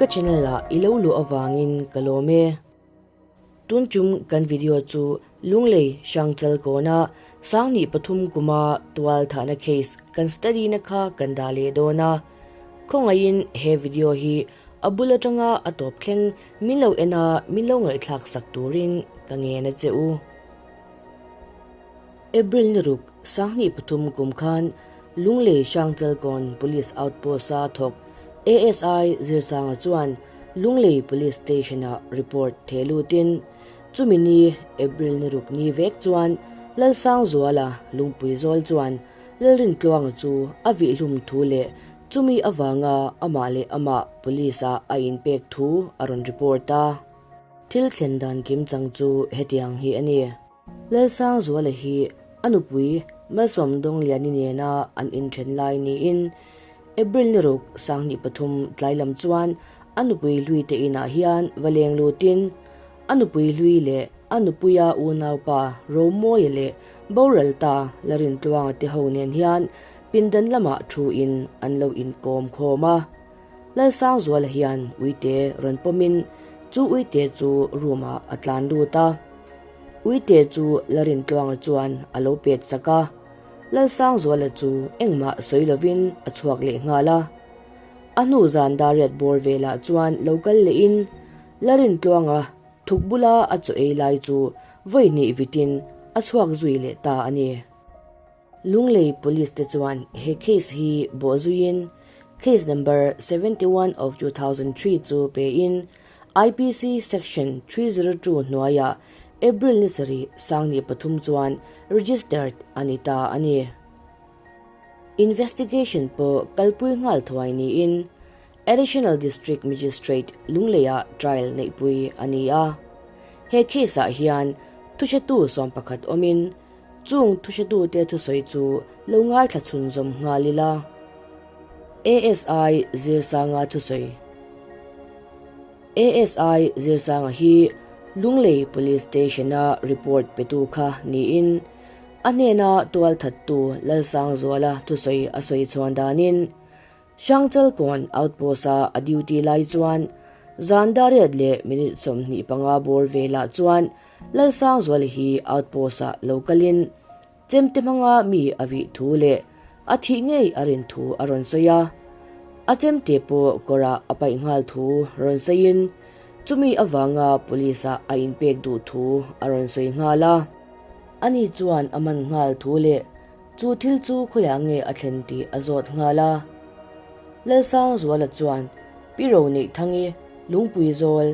Ka channel ah i lo luh avangin ka lawm e. Tun tum kan video chu Lunglei Hrangchal kawna Sangni pathum kuma tual thahna case kan study na kha kan dah leh dawn a. Khawngaihin he video hi a bul atanga a tawp thleng min lo en a min lo ngaihthlak sak turin ka ngen a che u. April ni ruk Sanghnih pathum kum khan Lunglei Hrangchalkawn Police Outpost-a thawk ASI Zirsanga chuan Lunglei Police Station-ah report theh lutin chumi ni April ni ruk ni vek chuan Lalsangzuala Lungpui zawl chuan Lalrintluanga chu a vihhlum thu leh chumi avanga amah leh amah Police-ah a inpek thu a rawn report a. Thil thlen dan kim chang chu hetiang hi a ni. Lalsangzuala hi a nupui Malsawm Dawngliani nena an inthen lai niin April ni ruk Sanghnih pathum tlai lam chuan a nupui hlui te inah hian va leng lutin a nupui hlui leh a nupuia unaupa Romawia leh Boralta Larintluanga te ho nen hian pindan lamah thuin an lo inkawm khawm a. Lalsangzuala hian uite rawn pawmin chu uite chu room ah a tlan lut a. Uite chu Larintluanga chuan a lo pet sak a. Lalsangzuala chu engmah sawi lovin a chhuak leh nghal a. A hnu zan dariat bawr velah chuan lo kal lehin Larintluanga thuk bula a chaw ei lai chu vawi hnih vitin a chhuak zui leh ta a ni. Lunglei Police te chuan he case hi bawhzuiin Case Number 71 of 2003 chu pein IPC Section 302 hnuaiah April ni sarih Sangni pathum chuan registered a ni ta a ni. Investigation pawh kalpui nghal thuai niin Additional District Magistrate Lungleiah trial neihpui a ni a. He case-ah hian thuhretu sawmpakhat awmin Chung thuhretute thusawi chu lo ngaithla chhunzawm nghal ila. ASI Zirsanga thusawi ASI Zirsanga hi Lunglei Police Station-a report petu kha niin a hnena tualthattu Lalsangzuala thusawi a sawi chhuan danin Hrangchalkawn outpost-a a duty lai chuan zan dariat leh minute 25 bawr velah chuan Lalsangzuala hi outpost-ah lo kalin chemte hmanga mi a vih thu leh a thih ngei a rin thu a rawn sawi a. A chemte pawh kawrah a paih nghal thu rawn sawiin chumi avanga police-ah a inpek duh thu a rawn sawi nghal a. Ani chuan a man nghal thu leh Chu thil chu khawiah nge a thlen tih a zawt nghal a. Lalsangzuala chuan Pi Roneihthang-i lungpui zawl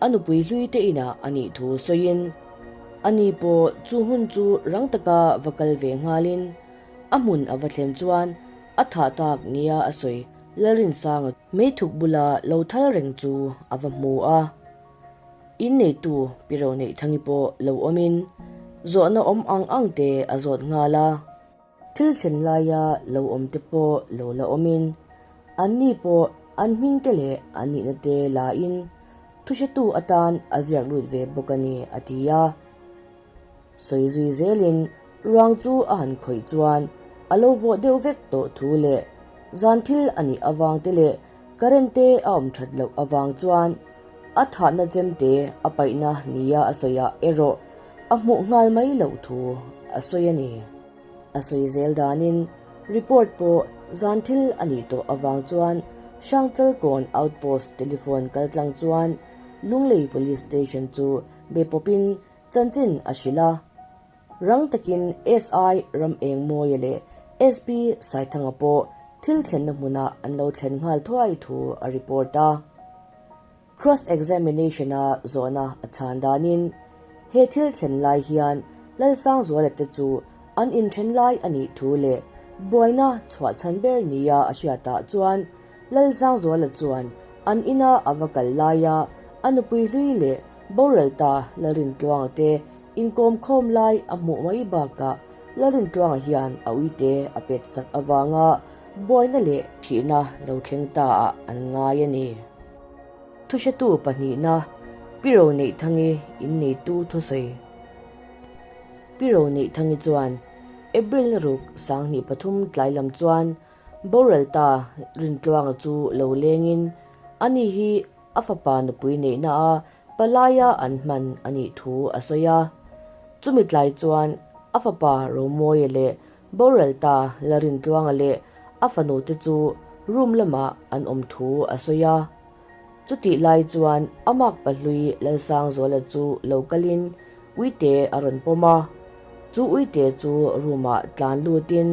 a nupui hlui te inah a nih thu sawiin, ani pawh chu hmun chu rang taka va kal ve nghalin a hmun a va thlen chuan a thah tak nia a sawi Lalrinsanga meithuk bula lo thal reng chu a va hmu a. Inneitu Pi Roneihthang-i pawh lo awmin zawhna awm ang ang te a zawt nghal a. Thil thlen laia lo awm te pawh lo la awmin anni pawh an hming te leh an nihna te lain thuhretu atan a ziak lut ve bawk a ni, a ti a. Sawi zui zelin ruang chu a han khawih chuan a lo vawh deuh vek tawh thu leh zan thil a nih avang te leh Current te a awm that loh avang chuan a thahna chemte a paihna nia a sawiah erawh a hmuh nghal mai loh thu a sawi a ni. A sawi zel danin report pawh zan thil a nih tawh avang chuan Hrangchalkawn Outpost telephone kaltlang chuan Lunglei Police Station chu be pawpin chanchin a hrilh a. Rang takin SI Ramengmawia leh SP Saithanga pawh thil thlenna hmunah an lo thlen nghal thuai thu a report a. Cross examination-a zawhna a chhan danin he thil thlen lai hian Lalsangzuala te chu an inthen lai a nih thu leh buaina chhuah chhan ber nia a hriatah chuan Lalsangzuala chuan an ina a va kal laia a nupui hlui leh boralta Lalrintluanga te Inkawm khawm lai a hmuh mai bakah Lalrintluanga hian a uite a pet sak avanga buaina leh thihna lo thleng ta ah an ngai a ni. Thuhretu pahnihna Pi Roneihthang-i inneitu thusawi. Pi Roneihthang-i chuan April ni ruk 2003 tlai lam chuan boral ta Rintluanga chu lo lengin ani hi. a fapa nupui neihna a palaia an hman a nih thu a sawi a. Chumi tlai chuan a fapa Romawia leh Boralta Lalrintluanga leh a fanu te chu room lamah an awm thu a sawi a. Chutih lai chuan a mak pahlui Lalsangzuala chu lo kalin uite a rawn pawm a. Chu uite chu room ah tlan lutin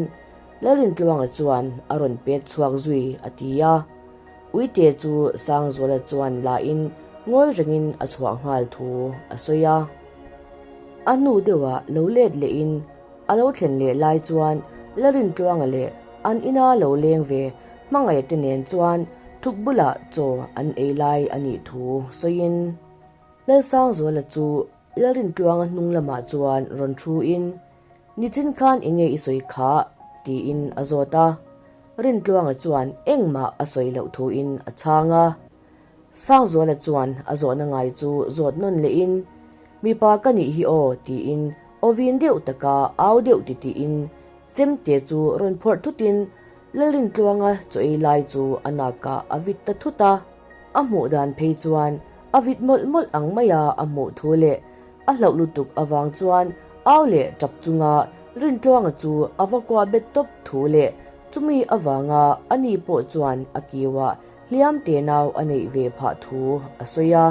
Lalrintluanga chuan a rawn pet chhuak zui a ti a. Uite chu Sangzuala chuan la in ngawi rengin a chhuah nghal thu a sawi a. A hnu deuhah lo let lehin A lo thlen leh lai chuan Lalrintluanga leh an ina lo leng ve hmangaih te nen chuan thuk bulah chaw an ei lai a nih thu sawiin Lalsangzuala chu Lalrintluanga hnung lamah chuan rawn thu in, Nichin khan enge i sawi kha? tiin a zawt a. Rintluanga chuan engmah a sawi loh thuin a chhang a. Sangzuala chuan a zawhna ngai chu zawt nawn lehin, Mipa ka nih hi aw, tiin aw vin deuh taka au deuh titihin chemte chu rawn phawrh thutin Lalrintluanga chaw ei lai chu a nakah a vit ta thut a. A hmuh dan phei chuan a vit mawlh mawlh ang maia a hmuh thu leh a hlauh lutuk avang chuan au leh tap chunga Rintluanga chu a va kuah bet tawp thu leh chumi avanga ani pawh chuan a kiuah Hliam te nau a neih ve phah thu a sawi a.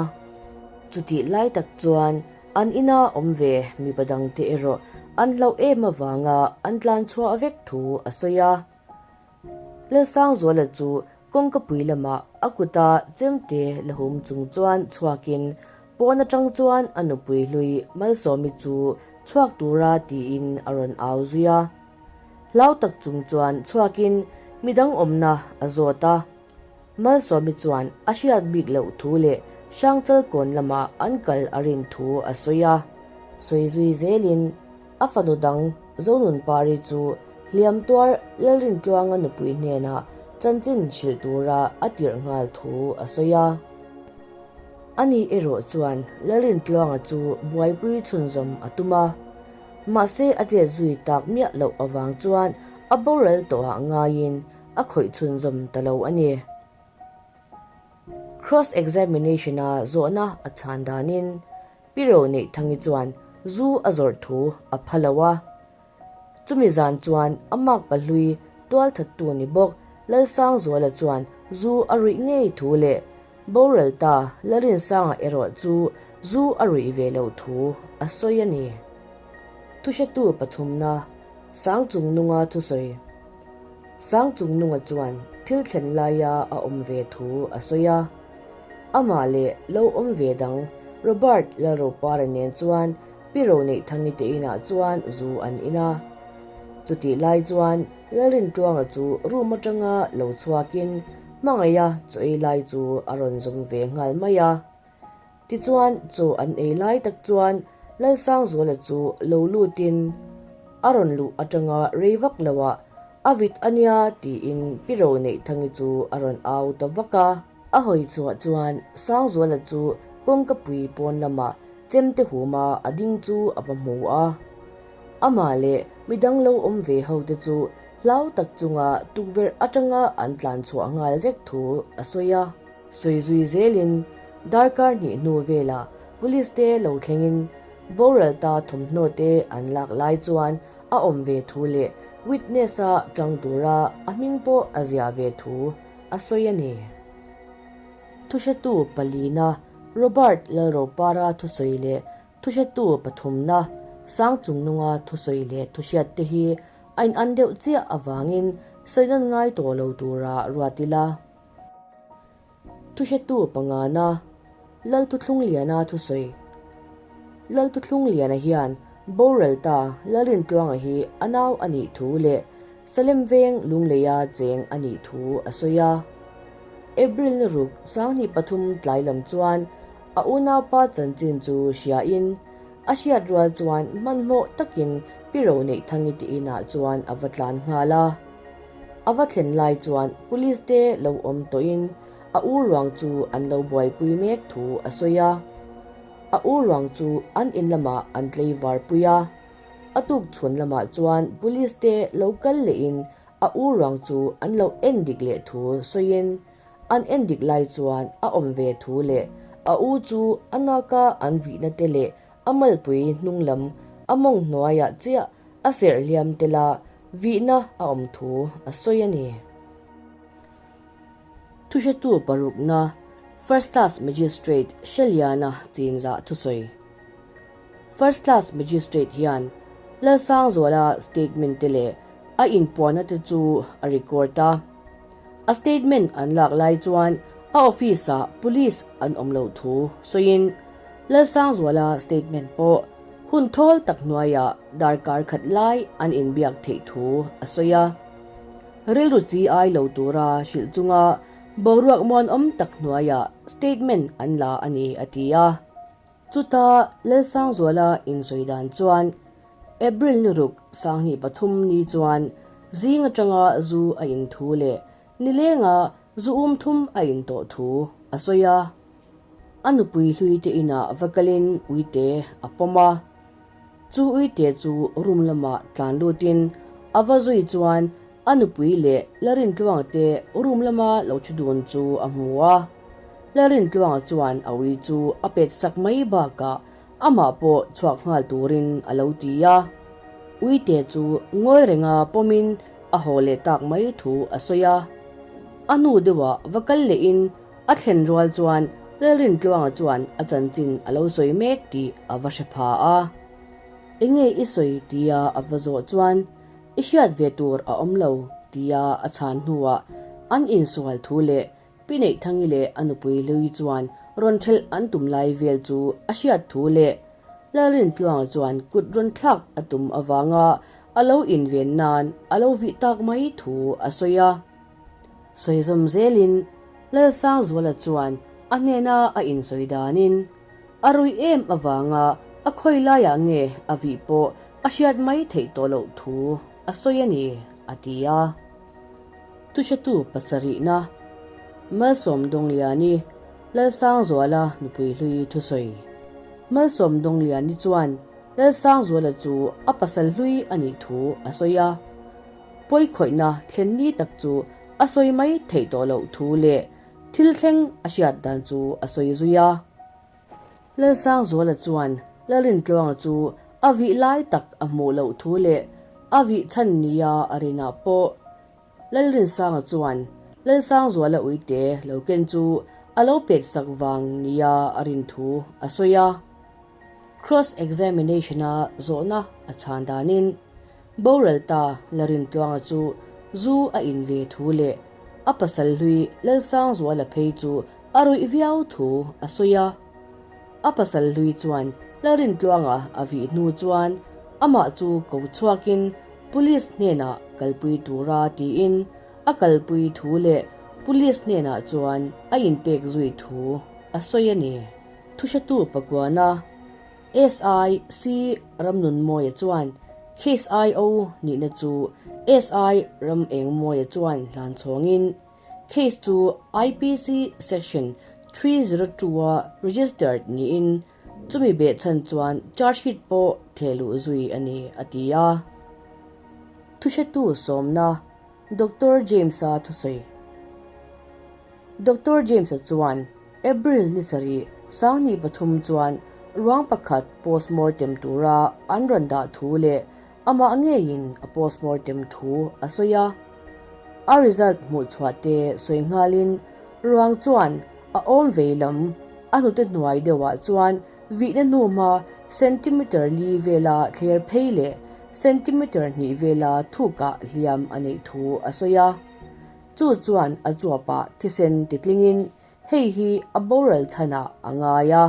Chutih lai tak chuan an ina awm ve mipa dangte erawh an hlauh em avanga an tlan chhuah vek thu a sawi a. Lalsangzuala chu kawngkapui lamah a kuta chemte la hum chung chuan chhuakin pawn atang chuan a nupui hlui Malsawmi chu chhuak tura tiin a rawn au zui a. Hlau tak chung chuan chhuakin midang awmna a zawt a. Malsawmi chuan a hriat bik loh thu leh Hrangchal kawn lamah an kal a rin thu a sawi a. Sawi zui zelin a fanu dang Zonunpari chu hliam tuar Lalrintluanga nupui hnenah chanchin hrilh tura a tirh nghal thu a sawi a. Ani erawh chuan Lalrintluanga chu buaipui chhunzawm a tum a. Mahse a chet zui tak miah loh avang chuan a boral tawhah ngaiin a khawih chhunzawm ta lo a ni. Cross examination-a zawhna a chhan danin Pi Roneihthang'i chuan zu a zawrh thu a pha lo a. Chumi zan chuan a mak pahlui tualthattu ni bawk Lalsangzuala chuan zu a ruih ngei thu leh Boral ta Lalrinsanga erawh chu zu a ruih ve loh thu a sawi a ni. Thuhretu pathumna Sangchungnunga thusawi Sangchungnunga chuan thil thlen laia a awm ve thu a sawi a. Amah leh lo awm ve dang Robert Lalropara nen chuan Pi Roneihthangite inah chuan zu an in a. Chutih lai chuan Lalrintluanga chu room atanga lo chhuakin hmangaiha chaw ei lai chu a rawn zawm ve nghal mai a. Tichuan chaw an ei lai tak chuan Lalsangzuala chu lo lutin a rawn luh atanga rei vak loah a vit a nia tiin Pi Roneihthang'i chu a rawn au ta vak a. A hawi chhuah chuan Sangzuala chu kawngkapui pawn lamah chemte huma a ding chu a va hmu a. Amah leh midang lo awm ve ho te chu hlau tak chunga tukverh atanga an tlan chhuah nghal vek thu a sawi a. Sawi zui zelin darkar hnih hnu velah police te lo thlengin boral ta thawmhnaw te an lak lai chuan a awm ve thu leh witness a tang tura a hming pawh a ziah ve thu a sawi a ni. Thuhretu palina Robert Lalropara thusawi leh Thuhretu pathumna Sangchungnunga thusawi leh thuhriat te hi a in an deuh chiah avangin sawi nawn ngai tawh lo tura ruat ila. Thuhretu pangana Laltuthlungliana thusawi Laltuthlungliana hian boral ta Lalrintluanga hi a nau a nih thu leh Salem veng Lungleia cheng a nih thu a sawi a. April ni ruk 2003 tlai lam chuan A unaupa chanchin chu hriain a hriat rual chuan hmanhmawh takin Pi Roneihthang'i te inah chuan a va tlan nghal a. A va thlen lai chuan police te lo awm tawhin a u ruang chu an lo buaipui mek thu a sawi a. A u ruang chu an in lamah an tleivar pui a. A tuk chhun lamah chuan police te lo kal lehin a u ruang chu an lo en dik leh thu sawiin. an endik lai chuan a awm ve thu leh a u chu a naka an vihna te leh a malpui hnung lam a mawng hnuaiah chiah a serh hliam tela vihna a awm thu a sawi a ni. Thuhretu parukna First Class Magistrate Hreliana chinzah thusawi. First Class Magistrate hian Lalsangzuala statement te leh a inpuanna te chu a record a. A statement an lak lai chuan a office ah police an awm loh thu sawiin Lalsangzuala statement pawh hun thawl tak hnuaiah darkar khat lai an inbiak theih thu a sawi a. Rilru chi ai lo tura hrilh chunga boruak muanawm tak hnuaiah statement an la a ni a ti a. Chuta Lalsangzuala insawi dan chuan April ni ruk 2003 ni chuan zing atanga zu a in thu leh nilenga zu um thum a in tawh thu a sawi a. A nupui hlui te inah va kalin uite a pawm a. Chu uite chu room lamah tlan lutin a va zui chuan A nupui leh Lalrintluanga te room lama lo thu dun chu a hmu a. Lalrintluanga chuan a ui chu a pet sak mai bakah amah pawh chhuak nghal turin a lo ti a. Uite chu ngawi renga pawmin a haw leh tak mai thu a sawi a. A hnu deuhah va kal lehin a thlen rual chuan Lalrintluanga chuan a chanchin a lo sawi mek tih a va hre pha a. Enge i sawi tia a va zawh chuan I hriat ve tur a awm lo, tia a chhan hnuah an insual thu leh Pi Neihthangi leh a nupui Hlui chuan rawn ṭhelh an tum lai vel chu a hriat thu leh Lalrintluanga chuan kut rawn thlak a tum avanga a lo inven nan a lo vih tak mai thu a sawi a. Sawi zawm zelin Lalsangzuala chuan a hnena a insawi danin A ruih em avanga a khawi laiah nge a vih pawh a hriat mai theih tawh loh thu a sawi a ni, a ti a. Tuchhetu pasarihna, Malsawm Dawngliani, Lalsangzuala nupui hlui thusawi. Malsawm Dawngliani chuan Lalsangzuala chu a pasal hlui a nih thu a sawi a. Pawikhawihna thlen ni tak chu a sawi mai theih tawh loh thu leh Thil thleng a hriat dan chu a sawi zui a. Lalsangzuala chuan Lalrintluanga chu a vih lai tak a hmuh loh thu leh a vih chhan nia a rinah pawh Lalrinsanga chuan Lalsangzuala uite lo ken chu a lo pet sak vang nia a rin thu a sawi a. Cross examination-a zawhna a chhan danin Boral ta Lalrintluanga chu zu a in ve thu leh A pasal hlui Lalsangzuala phei chu a ruih viau thu a sawi a. A pasal hlui chuan Lalrintluanga a vih hnu chuan amah chu ko chhuakin Police hnenah kalpui tura tiin a kalpui thu leh Police hnenah chuan a inpek zui thu a sawi a ni. Thuhretu Pakuana SI C Ramnunmawia chuan Case IO nihna chu SI Ramengmawia chuan hlan chhawngin case chu IPC Section 302 a registered niin chumi behchhan chuan charge sheet pawh thehluh zui a ni a ti a. Thuhretu sawmna Doctor James-a thusawi Doctor James-a chuan April ni sarih 2003 chuan ruang pakhat postmortem tura an rawn dah thu leh amah ngeiin a postmortem thu a sawi a. A result hmuh chhuah te sawi nghalin ruang chuan a awm vei lam a hnute hnuai deuhah chuan vihna hnuhma centimeter li vela thler phei leh centimeter hnih vela thukah hliam a neih thu a sawi a. Chu chuan a chuapah thisen titlingin hei hi a boral chhanah a ngai a.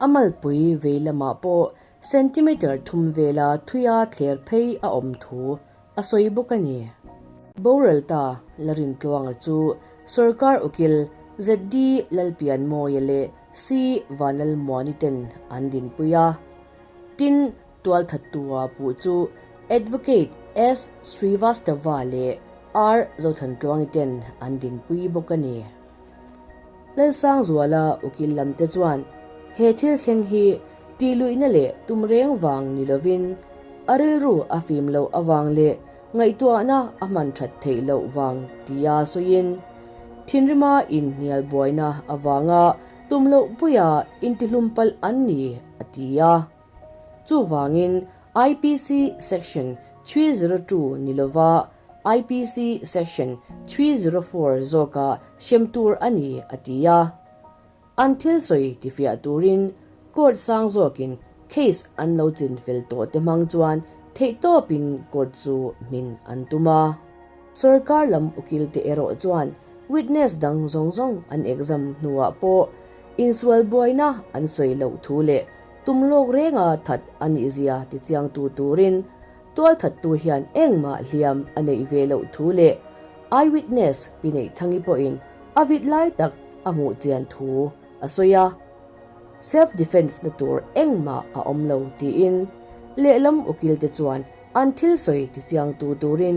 A malpui vei lamah pawh centimeter thum vela thuia thler phei a awm thu a sawi bawk a ni. Boral ta Larintluanga chu sorkar ukil ZD Lalpianmawia leh C Vanlalmuani ten an dinpui a. Tin, Tualthattua puh chu Advocate S Srivastava leh R Zothantluangi ten an dinpui bawk a ni. Lalsangzuala ukil lamte chuan he thil thleng hi tihluihna leh tum reng vang ni lovin a rilru a fim loh avang leh ngaihtuahna a hman that theih loh vang tia sawiin thinrima inhnial buaina avanga tum loh puia intihlum palh an ni, a ti a. Chuvangin IPC Section 302 ni lova IPC Section 304 zawka hrem tur a ni, a ti a. An thil sawi tifiah turin court sang zawkin case an lo chin fel tawh te hmang chuan theihtawpin court chu hmin an tum a. Sorkar lam ukil te erawh chuan witness dang zawng zawng an exam hnuah pawh insual buaina an sawi loh thu leh tum lawk renga that a nih zia tichiangtu turin tualthattu hian engmah hliam a neih ve loh thu leh eyewitness pi Neihthang'i pawhin a vit lai tak a hmuh chian thu a sawi a, self defence na tur engmah a awm lo tiin lehlam ukil te chuan an thil sawi tichiang tu turin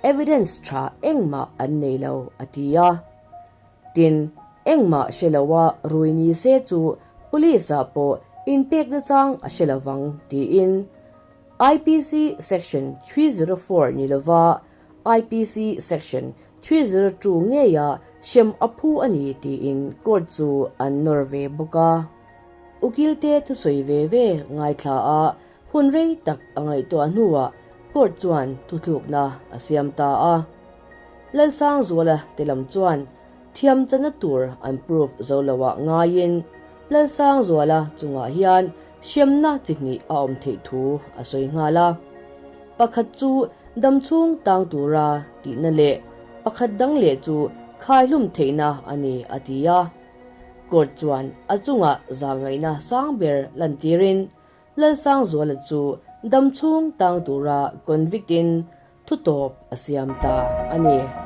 evidence tha engmah an nei lo a ti a. Tin, engmah hre loa rui ni se chu police ah pawh inpekna chang a hre lovang tiin IPC section 304 ni lova IPC section 302 ngeia hrem a phu a ni tiin court chu an nawr ve bawk a. Ukilte thusawi ve ve ngaithla a, hun rei tak a ngaihtuah hnuah court chuan thuthlukna a siam ta a. Lalsangzuala te lam chuan thiam chana tur an proof zo loah ngaiin Lalsangzuala chungah hian hremna chi hnih a awm theih thu a sawi nghal a. Pakhat chu damchhung tang tura tihna leh pakhat dang leh chu khaihlum theihna a ni a ti a. Court chuan a chungah zahngaihna sang ber lantirin Lalsangzuala chu damchhung tang tura convict in thutawp a siam ta a ni.